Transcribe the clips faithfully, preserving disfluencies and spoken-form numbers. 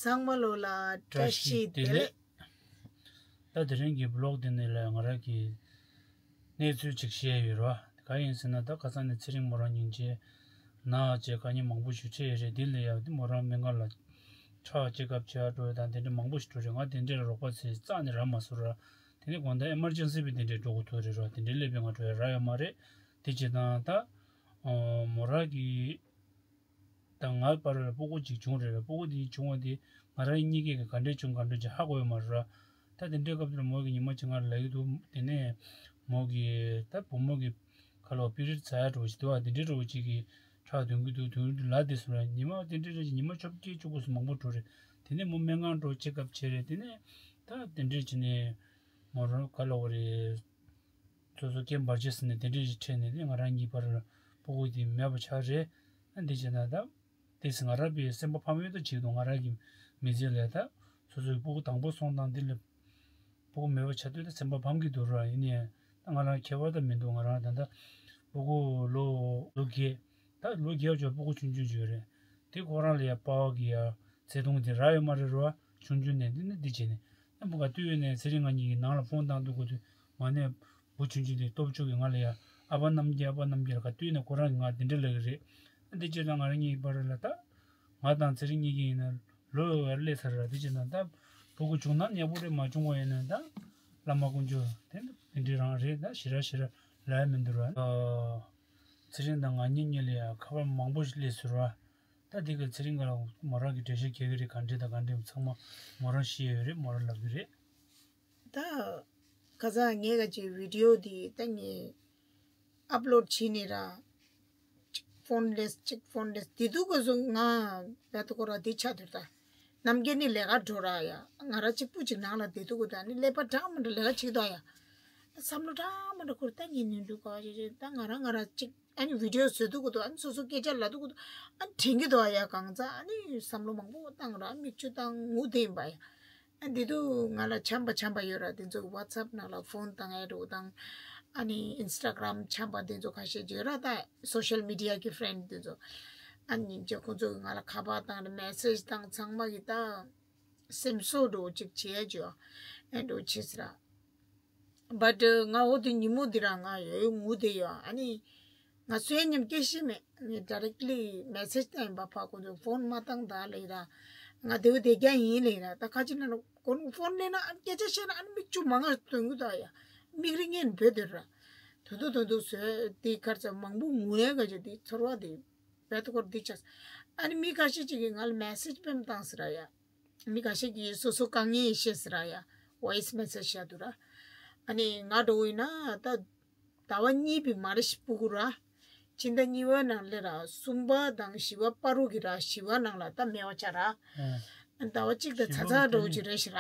ཚང་མ་ལོ་ལ་བཀྲ་ཤིས་བདེ་ལེགས། ད་དེ་རིང་གི་བི་ལོག་འདི་ནས་ལ་ང་རང་གི་གནས་ཚུལ་ཅིག་བཤད་ཡོད་ར། ག་ཡིན་ཟེར་ན། ད་ཁ་སང་ནས་ཚེ་རིང་མོ་རང་སྙིང་རྗེ་ན་བྱས་དཀའ་ངལ་མང་པོ་ཞིག་འཕྲད་ཡོད་རེད། འདི་ལ་ཡང་འདི་མོ་རང་སྨན་ཁང་ལ་ཁྲག་ཅེག་ཨབ་བྱེད་ཡ་འགྲོ་ཡ་དང་དེ་འདྲ་མང་པོ་ཞིག་འགྲོ་རེད། ང་དེ་འདྲ་ལ་རོགས་པ་ཚོས་རྩ་ནས་རག་མ་སོང་ར། དེ་ནས་དགོང་དག་ཨེ་མར་ཇེན་སི་བི་དེ་འདྲའི་འགྲོ་དགོས་ཐུག་རེད་ར། དེ་འདྲའི་སླེབས་པའི་ང་འགྲོ་ཡ་རག་ཡོད་མ་རེད། དེ་བྱེད་དང་ད་མོ་རང་གི་དང་ང་བར་ལ་སྤུ་གུ་གཅིག་བྱུང་རེད། སྤུ་གུ་དེ་བྱུང་བ་དེ་ང་རང་གཉིས་ཀས་ག་འདྲས་བྱུང་ག་འདྲས་ཀྱི་ཧ་གོ་ཡོད་མ་རེད་ར། ད་དེ་འདྲའི་སྐབས་དེར་མོ་གིས་ཉི་མ་གཅིག་ང་ལ་ལབ་ཀྱི་འདུག་དེ་ནས་མོ་གིས་ད་བུ་མོ་གི་ཁ་ལོ་པི་རི་ཡོད་ཟ་ཡ་འདྲ་བོ་ཞིག་འདུག་བ། དེ་འདྲའི་འདྲ་བོ་གཅིག་གིས་ཁྲག་འདོན་གྱི་འདུག་འདོན་གྱི་འདུག་ལབ་བསྡད་སོང་ར། ཉི་མ་དེ་འདྲའི་རེད། ཉི་མ་བཅོ་བརྒྱད་བཅུ་དགུ་སོང་མང་པོ་འགྲོ་རེད། དེ་ནས་མོ་སྨན་ཁང་འགྲོ་ཅེག་ཨབ་བྱས་རེད། དེ་ནས་ད་དེ་འདྲས་བྱས་ནས་མོ་རང་ཁ་ལོ་བ་རེད། སོ་སོ་སྐེ་འབར་བྱས་ཟིན་ནས་དེ་འདྲས་ཞིག་འཕྲད་ནས་ནི་ང་རང་གཉིས་བར་སྤུ་གུ་དེ་མེད་པ་ཆགས་རེད། ཨ་འདི་བྱས་ན་ད་དེ་སི་ང་རང་པའི་སེམས་པ་ཕམ་ཡོད་དོ་བྱེད་ཀྱི་འདུག་ང་རང་གི་མི་ཚེ་ལ་ད་སོ་སོའི་སྤུ་གུ་དང་པོ་སོང་དང་དེ་ལ་སྤུ་གུ་མེད་པ་ཆགས་དུས་ད་སེམས་པ་ཕམ་གྱི་འདུག་ར། ཡིན་ནའི་ད་ང་རང་ཁྱད་པར་ད་མི་འདུག་ང་རང་ད་ད་སྤུ་གུ་ལོ་ལོ་བརྒྱད། ད་ལོ་བརྒྱད་ཅོག་སྤུ་གུ་ཆུང་ཆུང་ཅིག་ཡོད་རེད། དེ་ཁོ་རང་ལ་ཡ་པ་བ་གི་ཡ་བརྩེ་དུང་དེ་རག་ཡོད་མ་རེད་རོ། ཆུང་ཆུང་ནས་འདི་ནས་འདི་བྱས་ནས་ཨ་མོ་ག་དུས་ཡོད་ནས་ཚེ་རིང་ང་གཉིས་ཀྱི་ནང་ལ་ཕོན་བཏང་དུས་གོ་དུས་མ་ནས་བུ་ཆུང་ཆུང་དེ་སྟོབས་ཆུང་གི་ང་ལ་ཡ་ཨ་ཕ་རྣམ་རྒྱལ་ཨ་ཕ་རྣམ་རྒྱལ་ག་དུས་ནས་ཁོ་རང་གི་ང་དེ་འདྲ་ལབ་གི་རེད། ཨ་འདི་བྱས་ཙང་ང་རང་གཉིས་བར་ལ་ད་ང་དང་ཚེ་རིང་གཉིས་ཀྱི་ཡིན་ན་ལོ་བར་སླེབས་ཚར་ར། དེ་བྱས་ཙང་ད་སྤུ་གུ་བྱུང་ན་ཉེ་པོ་རེད། མ་བྱུང་བ་ཡིན་ན་ད་བླ་མ་དཀོན་མཆོག་དེ་འདྲ་རང་རེད། ད་ཞེ་དྲག་ཞེ་དྲག་ལབ་ཡ་མི་འདུག་ར། ཚེ་རིང་དང་ང་གཉིས་གཉིས་ལ་ཡང་ཁ་པར་མང་པོ་ཞིག་སླེབས་ཟེར་བ། ད་དེ་ག་ཚེ་རིང་ག་ལ་མོ་རང་གི་འགྲེལ་བཤད་རྒྱག་གི་རེད། ག་འདྲས་དང་ག་འདྲས་ཚང་མ་མོ་རང་ཤེས་ཡོད་རེད། མོ་རང་ལབ་གི་རེད། ད་ཁ་སང་ངས་ག་ཅིག་བི་ཌི་ཡོ་འདི་ད་ངས་ཨབ་ལོཌ་བྱས་ནས་ར། གཅིག་ཕོན་ལེས་གཅིག་ཕོན་ལེས་དེ་དུས་ག་ཚོད་ང་བད་ཀོ་ར་འདི་ཆགས་འདུག་ད་ནམ་རྒྱུན་ནི་ལས་ཀ་འགྲོ་ར་ཡ། ང་ར་གཅིག་པུ་གཅིག་ནང་ལ་བསྡད་དུས་ག་ད་ནི་ཀླད་པ་འདྲ་མི་འདྲ་ལས་ཀ་བྱེད་དོ་ཡ། བསམ་བློ་འདྲ་མི་འདྲ་འཁོར། ད་ངའི་ནོར་འཁྲུལ་ག་བ་ཞིག་རེད། ད་ང་རང་ང་རང་གཅིག་ཨ་ནི་བི་ཌི་ཡོ་བཟོ་དུས་ག་དུས་ཨ་ནི་སོ་སོ་སྐད་ཆ་ལབ་དུས་ག་དུས་ཨ་ནི་དྲན་གྱི་འདུག་ཨ་ཡ། གང་ཚ་ཨ་ནི་བསམ་བློ་མང་པོ་བཏང་ར་མིག་ཆུ་བཏང་ངུ་བསྡད་ཡིན་པ་ཡ། ཨ་འདི་དུས་ང་ལ་བྱམས་པ་བྱམས་པ་ཡོད་ར། དེ་ཚོ་གི་ཝ་ཚབ་ནང་ལ་ཕོན་བཏང་ཡ་འགྲོ་དང་ཨ་ནི་ཨིན་སི་ཊ་གྷ་རམ་བྱམས་པ་དེ་ཚོ་ཁ་ཤས་ཡོད་ར། ད་སོ་ཤལ་མི་ཌི་ཡ་གི་ཕི་རེན་ཌི་དེ་ཚོ་ཨ་ནི་ཉིན་བྱེད་ཁོང་ཚོ་གི་ང་ལ་ཁ་པར་བཏང་ར་མེ་སེ་ཇི་བཏང་ཚང་མ་གི་ད་སེམས་གསོ་འགྲོ་ཅིག་བྱེད་ཡ་ཅོ་ཨ་འགྲོ་བྱེད་སི་ར། བཊ་ང་འོ་དེ་ཉིན་མོ་འདི་རང་ང་ཡོད་ཡོད་ངུ་བསྡད་ཡོད། ཨ་ནི་ང་གསོན་ཉམས་སྐྱེ་ཤེས་མེད། ངས་ཌའི་རེག་ལི་མེ་སེ་ཇི་བཏང་ཡིན་པ་ཕ་ཁོ་ཚོས་ཕོན་མ་བཏང་ད་ལབ་ཡིན་ར། ང་དེ་བོ་བསྡད་རྒྱ་ཡིན་ལབ་ཡིན་ར། ད་ཁ་ཅིག་ན་ཁོ་ཕོན་ལེན་ན་ཨ་ནི་སྐད་ཆ་བཤད་ན་ཨ་ནི་མིག་ཆུ་མང་ང་ཐོན་གི་འདུག་ཡ། མིག་རིལ་ངན་བུད་འདུག་ར། དོན་དུ་དོན་དུ་བཟོས་དེ་ཁར་ཚ་མང་པོ་ངུ་ཡ་ག་ཅིག་དེ་ཚོར་བ་དེ་བད་ཀོ་ར་འདི་ཆགས། ཨ་ནི་མི་ཁ་ཤས་ཅིག་གིས་ང་ལ་མེ་སེ་ཇི་སྤེམ་བཏང་སི་ར་ཡ། མི་ཁ་ཤས་ཀྱིས་སོ་སོ་དཀའ་ངལ་བཤད་སི་ར་ཡ། ཝོ་ཡིས་མེ་སེ་ཇི་བཤད་འདུག་ར། ཨ་ནི་ང་འདྲ་བོ་ཡིན་ན་ད་ཟླ་བ་གཉིས་པའི་མ་རེད་ཤི་སྤུ་གུ་ར། ཕྱི་ཟླ་གཉིས་པ་ནང་ལས་ར་གསུམ་པ་དང་བཞི་པ་བར་དུ་གི་ར་བཞི་པ་ནང་ལ་ད་མེད་པ་ཆགས་ར། ཨ་ཟླ་བ་གཅིག་དང་ཚ་ཚ་འདྲ་བོ་ཅིག་རེད་ཤི་ར།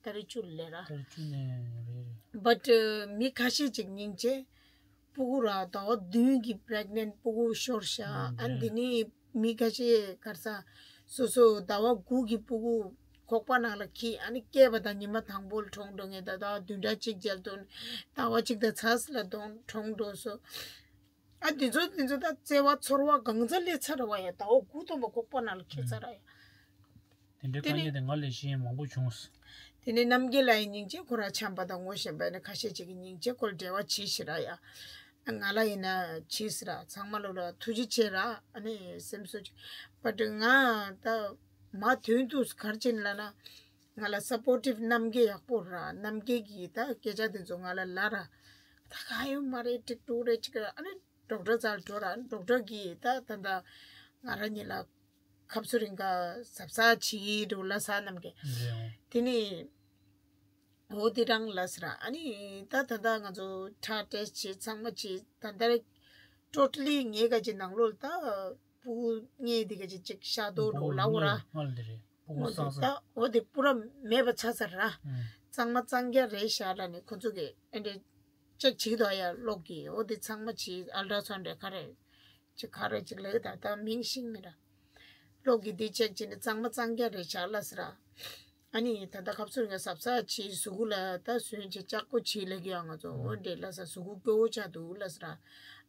ཏ་རིག་བཅུ་ལས་ར། ཏ་རིག་བཅུ་ནས་རེད་རེད། བཊ་མི་ཁ་ཤས་ཅིག་སྙིང་རྗེ། སྤུ་གུ་ར་ཟླ་བ་བདུན་གྱི་པི་རེག་ནེན་ཊི་སྤུ་གུ་ཤོར་ཤག་ཨ་འདི་ནི་མི་ཁ་ཤས་གར་ས་སོ་སོ་ཟླ་བ་དགུ་གི་སྤུ་གུ་ཁོག་པ་ནང་ལ་འཁྱེར། ཨ་ནི་སྐྱེས་པ་དང་ཉི་མ་དང་པོ་ལ་གྲོངས་འགྲོ་ངེས། ད་ཟླ་བ་བདུན་ཕྲག་གཅིག་རྗེས་ལ་ཟླ་བ་གཅིག་དང་ཚ་ས་ལ་གྲོངས་འགྲོ་སོ། ཨ་འདི་ཚོ་འདི་ཚོ་ད་བརྩེ་བ་ཚོར་བ་གང་ཚ་ལས་ཚ་ར་བ་ཡ། ཟླ་བ་དགུ་ཐམ་པ་ཁོག་པ་ནང་ལ་འཁྱེར་ཚ་ར་ཡ། དེ་འདྲའི་དཀའ་ངལ་དེ་ང་ལས་གཞན་མང་པོ་བྱུང་། དེ་ནས་རྣམ་རྒྱལ་ལགས་ཡི་སྙིང་རྗེ་ཁོ་རང་བྱམས་པ་དང་ངོ་ཤེས་པ་ཡིན་ན་ཁ་ཤས་ཅིག་གི་སྙིང་རྗེ་ཁོ་ལ་འབྲེལ་བ་བྱེད་ཤི་ར་ཡ། ང་ལ་ཡིན་ན་བྱེད་སི་ར། ཚང་མ་ལོ་ལ་ཐུགས་རྗེ་ཆེ་ར། ཨ་ནི་སེམས་གསོ་ཅིག་བཊ་ང་ད་མ་དོན་དུ་གར་ཅིན་ལ་ན་ང་ལ་སཔོར་ཊིབ་རྣམ་རྒྱལ་ཡག་པོ་ར། རྣམ་རྒྱལ་གྱིས་ད་སྐད་ཆ་དེ་ཚོ་ང་ལ་ལ་ར། ད་ག་ཡོད་མ་རེད་ཀྲིག་ཀྲུག་རེད་ཅིག་ར། ཨ་ནི་ཌོག་ཊར་རྩ་ལ་འགྲོ་ར། ཌོག་ཊར་གྱིས་ད་ད་ད་ང་ར་ཉིད་ལ་ཁབ་སུ་རིང་ག་གཟབ་གཟབ་བྱེད་འགྲོ་ལ་ས་རྣམ་རྒྱལ། རེད། དེ་ནི་འོ་དེ་རང་ལ་སི་ར། ཨ་ནི་ད་ད་ད་ང་ཚོ་ཁྲག་ཊེ་སི་བྱེད་ཚང་མ་བྱེད་ད་ད་རེ་ཊོ་ཊ་ལི་ངའི་ག་ཅིག་ནང་ལོགས་ད་སྤུ་གུ་ངའི་དེ་ག་ཅིག་ཅིག་ཤ་རྡོག་རོ་ལ་འོ་ར། སྔར་དེ་རེད། སྤུ་གུ་སངས་ས། ད་འོ་དེ་པུ་ར་མེད་པ་ཆགས་ཚར་ར། ཨང་། གཙང་མ་གཙང་རྐྱང་རེད་ཤག་ལ་ནི་ཁོ་ཚོ་གི་ཨེ་འདྲ་ཅེག་བྱེད་དོ་ཡ། གློག་གི་འོ་དེ་ཚང་མ་བྱེད། ཨལ་ཊ་ར་སའུན་ཌ་རེད་ག་རེ་ཅིག་ག་རེ་ཅིག་ལབ་ད་ད་མིང་ཤེས་མི་ར། གློག་གི་དེ་ཅེག་བྱེད་ནི་གཙང་མ་གཙང་རྐྱང་རེད་ཤག་ལ་སི་ར། ཨ་ནི་ད་ལྟ་ཁབ་སུ་རིང་ག་གཟབ་གཟབ་བྱེད། གཟུགས་པོ་ལ་ད་སོན་བྱེད་ལྕགས་པོ་བྱེད་ལབ་ཀྱི་ཡོད་ང་ཚོ། འོ་འདྲེ་ལ་ས་གཟུགས་པོ་སྐྱོ་བོ་ཆགས་འདུག་ལ་སི་ར།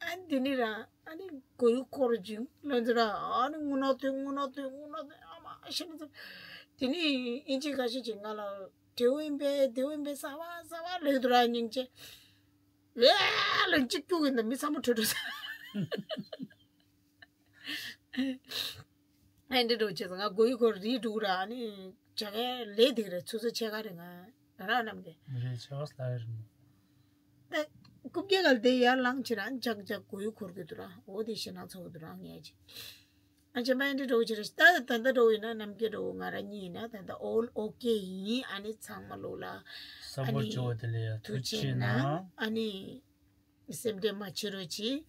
ཨ་ནི་དེ་ནི་ར་ཨ་ནི་གོ་ཡུ་འཁོར་ཅིང་ལོན་ཚོ་ར་ཨ་ནི་དངུལ་ནག་ཐོན་དངུལ་ནག་ཐོན་དངུལ་ནག་ཐོན་ཨ་མ་ཤི་ནི་ཚོ། དེ་ནི་ཨིན་ཇི་ཁ་ཤས་ཅིག་ང་ལ་དེའུ་ཨིན་པས་དེའུ་ཨིན་པས་ས་བ་ས་བ་ལོས་དུ་ར་སྙིང་རྗེ། ཝེ་ལ་གཅིག་སྐྱུག་གི་འདི་མི་ཚང་མ་ཁྲོས་ཁྲོས་ས། ཨེ་འདྲ་འགྲོ་བྱས་ང་གོ་ཡི་གོ་རི་འགྲུག་ར་ཨ་ནི་བྱ་གའི་ལས་དེ་རེད་ཚོ་ཚོ་ཆེ་ག་རེད་ང་ར་རྣམས་ཀྱི། མི་རེད་ཆེ་བ་སླ་རེད་མོ། ད་རྐུབ་བཀྱག་ག་ལ་དེ་ཡར་ལངས་ཕྱིར་ཨ་ཇག་ཇག་གོ་ཡི་གོར་གི་འདུག་ར་འོ་དེ་ཞེ་ན་ཚོགས་འདུག་ར་ངས་ཅི། ཨ་ཅེ་མ་ཨེ་འདྲ་འགྲོ་བྱས་ར་ད་ད་ལྟ་འགྲོ་ཡིན་ན་རྣམས་ཀྱི་འགྲོ་ང་ར་གཉིས་ཡིན་ན་ད་ལྟ་all okay ཡིན། ཨ་ནི་ཚང་མ་ལོ་ལ་ས་ཨ་བོ་ནི་ཇོ་བ་དེ་ལ་ཡ་ཐུགས་ཐུགས་ཆེ་ཆེ་ན་ན་ཨ་ནི། སེམས་ཁྲལ་མ་བྱེད་རོགས་གྱིས།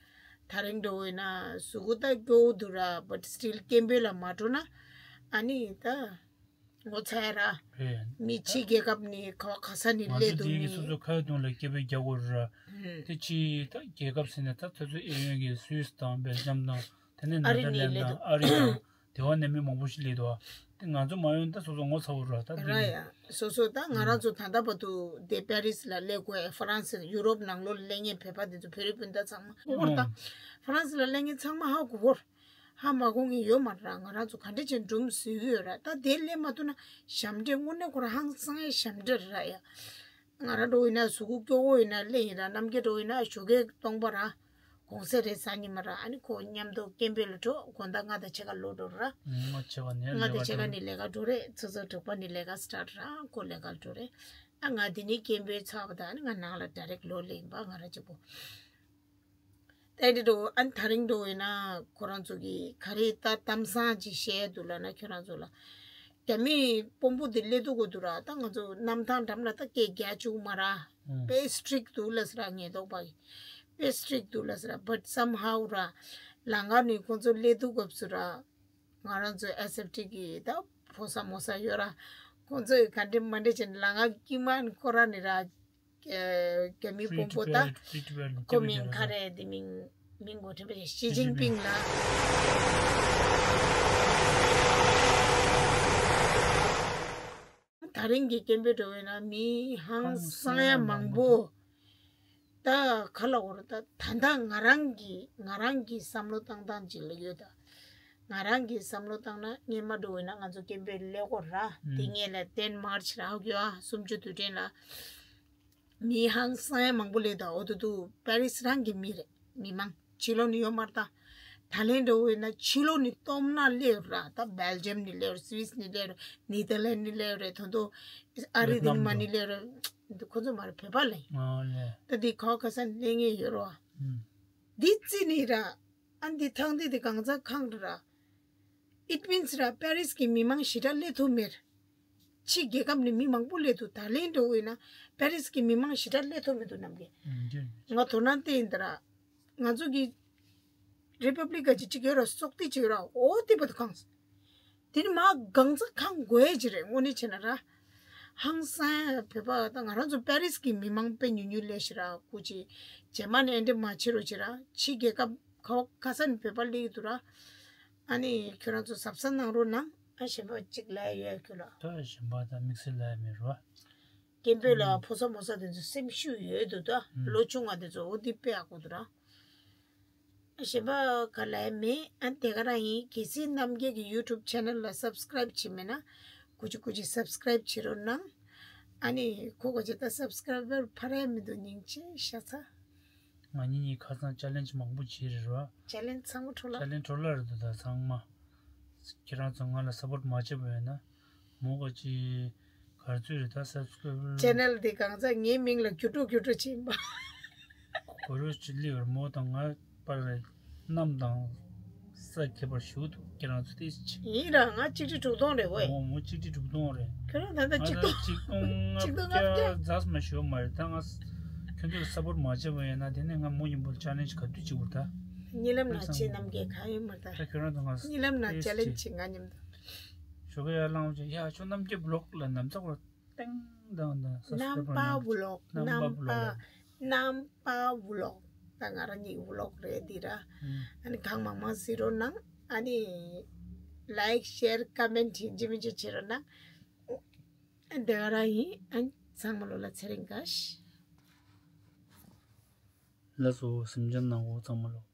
ད་རིང་འགྲོ་འོས་ན་གཟུགས་པོ་ད་སྐྱོ་བོ་འདུག་ར་but still སྐད་འབོད་ལ་མ་འགྲོ་ན་ཨ་ནི་ད་ངོ་ཚ་ཡ་ར། རེད། མི་ཕྱི་རྒྱལ་ཁབ་ནས་ག་བ་ག་ས་ནས་ང་སླེབས་ཚོ་འདུག་དེ་གི་ནི། སོ་སོ་ཁ་ཡོད་དུང་ལ་སྐད་འབོད་རྒྱག་དགོས་ར། ཧུམ། དེ་ཕྱི་ད་རྒྱལ་ཁབ་ཟེར་ནས་ད་ཚོ་ཚོ་ཨེ་ཡོན་གྱི་སུད་སི་དང་སྦེལ་ཇམ་དང་། དེ་ནས་ཨ་རི་ནེ་ཐར་ནས་ལན་སླེབས་དང་འདུག་ཨ་རི་དང་། དེ་བ་ནས་མི་མང་པོ་ཞིག་སླེབས་འདུག་དེ་ང་ཚོ་མ་ཡོང་ད་སོ་སོ་ངོ་ཚ་བོ་ར་ད་དེ་ར་གི། ཡ། སོ་སོ་ད་ང་རང་ཚོ་ད་ལྟ་བར་དུ་དེ་པེ་རིས་ལ་སླེབས་དགོས་ཧྥ་རན་སི་ཡུ་རོབ་ནང་ལོགས་ལ་སླེབས་མཁན་བོད་པ་དེ་ཚོ་བོད་རིགས་སྤུན་ཟླ་ཚང་མ་ཧུར་ཐག་ཧྥ་རན་སི་ལ་སླེབས་མཁན་ཚང་མ་ཧ་གོ་ཧོར་ཧ་མ་གོ་མཁན་ཡོད་མ་རེད་ར། ང་རང་ཚོ་ག་འདྲ་བྱས་འགྲུམ་བཟོས་ཀྱི་ཡོད་ར། ད་དེ་སླེབས་མ་ཐུབ་ན་ཞབས་འདྲེན་དངོས་གནས་ཁོ་རང་ཧང་སང་ཡ་ཞབས་འདྲེན་ར་ཡ། ང་རང་འགྲོ་ཡིན་ན་གཟུགས་པོ་སྐྱོ་བོ་ཡིན་ན་སླེབས་ཡིན་ར། རྣམ་རྒྱལ་འགྲོ་ཡིན་ན་ཞོགས་ཀས་སྟོང་པ་ར། གུང་སེང་རེད་ཟེར་ཉིན་མ་ར་ཨ་ནི་ཁོ་མཉམ་དུ་སྐད་འབོད་ལ་འགྲོ། དགོང་དག་ང་དང་ཕྱེད་ཀ་ལོག་འགྲོ་ར། ང་ཕྱེད་ཀ་ནས་ང་དང་ལས་ཀ་ཕྱེད་ཀ་འགྲོ་ནས་ལས་ཀ་འགྲོ་རེད། ཚོ་ཚོ་དྲུག་པ་ནས་ལས་ཀ་སི་ཊར་ཊི་ར་ཁོ་ལས་ཀ་འགྲོ་རེད། ཨ་ང་དེ་ནས་སྐད་འབོད་ཚར་བ་དང་ཨ་ནི་ང་ནང་ལ་ཌའི་རེག་ལོག་སླེབས་ཡིན་པ་ང་ར་གཅིག་པོ། ད་འདི་འགྲོ་ཨ་ནི་ད་རིང་འགྲོ་ཡིན་ན་ཁོ་རང་ཚོ་གི་ག་རེ་ད་གཏམ་བཟང་ཅིག་བཤད་འདུག་ལབ་ན་ཁྱོད་རང་ཚོ་ལ། རྒྱ་མིའི་དཔོན་པོ་དེ་སླེབས་འདུག་གོ་འདུག་ར། ད་ང་ཚོ་གནམ་ཐང་འགྲམ་ལ་ད་སྐད་རྒྱག་བཅུག་མ་ར། ཨུ། དཔེ་སི་ཊིག་འདུག་ལབ་ཟེར་ར་ངས་དོགས་པ་ཡིན། དཔེ་སི་ཊིག་འདུག་ལབ་ཟེར་ར། བཊ་སམ་ཧའུ་ར། ལམ་ཁ་ནས་ཁོང་ཚོ་སླེབས་འདུག་གོ་ཟེར་ར། ང་རང་ཚོ་ཨེས་ཨེཕ་ཊི་གི་ད་ཕོ་གསར་མོ་གསར་ཡོད་ར། ཁོང་ཚོ་ཡི་ག་འདྲ་མ་འདྲ་བྱས་ནས་ལམ་ཁ་དཀྱིལ་མ་ཁོ་ར་ནས་ར། རྒྱ་མི་དཔོན་པོ་ད་ཁོ་མིང་ག་རེ་དེ་མིང་མིང་གོ་ཁྲིད་པ་ཞི་ཅིན་ཕིང་ལ། ད་རིང་གི་སྐད་འབོད་འགྲོ་བས་ན་མི་ཧང་སང་ཡ་མང་པོ་ད་ག་ལ་འོར་ད་ད་ད་ང་རང་གི་ང་རང་གི་བསམ་བློ་བཏང་སྟངས་ཅིག་ལ་ཡོད་ད། ང་རང་གི་བསམ་བློ་བཏང་ན་སྔན་མ་འགྲོ་བས་ན་ང་ཚོ་སྐད་འབོད་སླེབས་དགོས་ར། དེ་ངས་ལ་ཏེན་མར་ཆི་ར་ཧ་གོ་ཡ་སུམ་ཅུ་དུས་དྲན་ལ། མི་ཧང་སང་ཡ་མང་པོ་སླེབས་དང་འོ་དུ་དུ་པེ་རིས་རང་གི་མི་རེད། མི་མང་ཕྱི་ལོགས་ནས་ཡོད་མ་རེད་ད། ད་ལན་འགྲོ་འོས་ན་ཕྱི་ལོགས་ནས་སྟོབས་ན་སླེབས་ར། ད་སྦེལ་ཇམ་ནས་སླེབས་ར། སུད་སི་ནས་སླེབས་ར། ནེ་ཐར་ལན་ནས་སླེབས་ར། ད་དུང་ཨ་རི་དེ་ནས་མ་ནས་སླེབས་ར། འདི་ཁོ་ཚོ་མ་རེད་བོད་པ་ལ་ཡིན། ད་འདི་ག་བ་ག་ས་ནས་སླེབས་མཁན་ཡོད་ར་བ། འདི་རྩི་ནས་ར། ཨ་འདི་ཐང་འདི་དེ་གང་ཚ་ཁང་ར། It means ར་པེ་རིས་ཀྱི་མི་མང་ཞེ་དྲག་སླེབས་ཐུབ་མེད། ཕྱི་རྒྱལ་ཁབ་ནས་མི་མང་པོ་སླེབས་འདུག་ད་ལན་འགྲོ་དགོས་ན་པེ་རིས་ཀྱི་མི་མང་ཞེ་དྲག་སླེབས་ཐུབ་མི་འདུག་ནམ་རྒྱུན། ཨུམ། རྒྱུན། ང་དོ་སྣང་བསྟན་ཡིན་ད་ར། ང་ཚོ་གི་རི་པབ་ལིག་ག་ཅིག་ཅིག་ཡོད་ར། སོག་ཏི་ཅིག་ཡོད་ར། ཨོ་ཏི་པ་དུ་ཁང་། དེ་ནི་མ་གང་ཚ་ཁང་དགོས་ཡ་ཅིག་རེད། དངོས་གནས་བྱས་ན་ར། ཧང་སང་བོད་པ་ད་ང་རང་ཚོ་པེ་རིས་ཀྱི་མི་མང་དཔེ་ཉུང་ཉུང་སླེབས་ཤག་ར། སྐུ་མཁྱེན། རྗེས་མ་ནས་ཨེ་འདྲ་མ་བྱེད་རོགས་བྱེད་ར། ཕྱི་རྒྱལ་ཁབ་ག་ག་ས་ནས་བོད་པ་སླེབས་ཀྱི་འདུག་ར། ཨ་ནི་ཁྱོད་རང་ཚོ་གཟབ་གཟབ་གནང་རོགས་གནང་། ཨ་གཞན་པ་གཅིག་ལབ་ཡ་ཡོད་ཁྱོད་ལ། ད་གཞན་པ་ད་དམིགས་བསལ་ལབ་ཡ་མེད་ར། སྐད་འབོད་ལ་ཕོ་གསར་མོ་གསར་དེ་ཚོ་སེམས་ཤུགས་ཡོད་འདུག་ད། ཨུམ། ལོ་ཆུང་བ་དེ་ཚོ་འོ་དེ་དཔེ་ཡག་པོ་འདུག་ར། གཞན་པ་ག་ལ་ཡ་མེད། ཨ་དེ་ག་རང་ཡིན། གལ་སྲིད་རྣམ་རྒྱལ་གྱི་ཡུ་ཊུབ་ཆེ་ནལ་ལ་སབ་སི་ཀ་རའིབ་བྱས་མེད་ན་ཀུ་ཅི་ཀུ་ཅི་སབ་སི་ཀ་རའིབ་བྱེད་རོགས་གནང་། ཨ་ནི་ཁོ་གོ་ཅེ་ད་སབ་སི་ཀ་རའི་བར་འཕར་ཡ་མི་འདུག་སྙིང་རྗེ་ཤ་ཚ། ང་གཉིས་གཉིས་ཁ་སང་ཅེ་ལེན་ཇི་མང་པོ་བྱས་རེད་ར། ཅེ་ལེན་ཇི་ཚང་མ་འཕྲོ་བརླག་ཅེ་ལེན་ཇི་འཕྲོ་བརླག་རེད་འདུག་ད་ཚང་མ། ཁྱེད་རང་ཚོ་ང་ལ་སབ་པོར་མ་བྱས་པ་ཡིན་ན། མོ་ག་ཅི་གར་ཚོད་རེད་ད་སབ་སི་ཀ་རའི་བར། ཅེ་ནལ་འདི་གང་ཚ་ངའི་མིང་ལ་བསྒྱུར་འགྲོ་བསྒྱུར་འགྲོ་བྱེད་ཡིན་པ། གོ་རོ་ཅི་ལི་བར་མོ་དང་ང་བར་གནམ་དང་ས་ཁྱད་པར་ཞུ་འདུག་ཁྱེད་རང་ཚོ་དེ་ཅི། ཡིན་ར་ང་གཅིག་ཁྲི་དྲུག་སྟོང་རེད་ཝེ། མོ་མོ་གཅིག་ཁྲི་དྲུག་སྟོང་རེད། ཁྱོད་རང་ད་ལྟ་ང་གཅིག་ད་སྟོང་གཅིག་སྟོང་ལྔ་བརྒྱ་ལྔ་བརྒྱ་རྫས་མ་ཞུ་མ་རེད་ད་ང་ཁྱོད་ཚོས་སབ་པོར་མ་བྱས་པ་ཡིན་ན་དེ་ནས་ང་མོ་ཉིན་པོར་ཅེ་ལེན་ཇི་ག་དུས་བྱེད་དགོས་ད། གཉིད་ལམ་ན་ཆེ་རྣམ་རྒྱལ་གང་ཡོད་མ་རེད་ད། ད་ཁྱོད་རང་ཚོ་ང་གཉིད་ལམ་ན་ཅེ་ལེན་ཇི་ང་མཉམ་དུ། ཞོགས་ཀ་ཡར་ལངས་བྱས་ཡ་ཁྱོད་རྣམ་རྒྱལ་བི་ལོག་ལ་ནམ་ཚག་པར་ཏེང་དང་དང་ས་རྣམ་པ་བི་ལོག་རྣམ་པ་རྣམ་པ་བི་ལོག་རྣམ་པ་བི་ལོག་ད་ང་རང་གཉིས་བི་ལོག་རེད་འདི་ར། ཨ་ནི་གང་མང་མང་གཟིགས་རོགས་གནང་། ཨ་ནི་ལའིག་ཤེར་ཀ་མེན་ཊི་ཡིན་གཅིག་མིན་གཅིག་བྱེད་རོགས་གནང་། ཨ་དེ་ག་རང་ཡིན། ཨ་ཚང་མ་ལོ་ལ་ཚེ་རིང་དགའ་ཤི། ལགས་སོ་སེམས་ཅན་ནང་འོ་ཚང་མ་ལོ།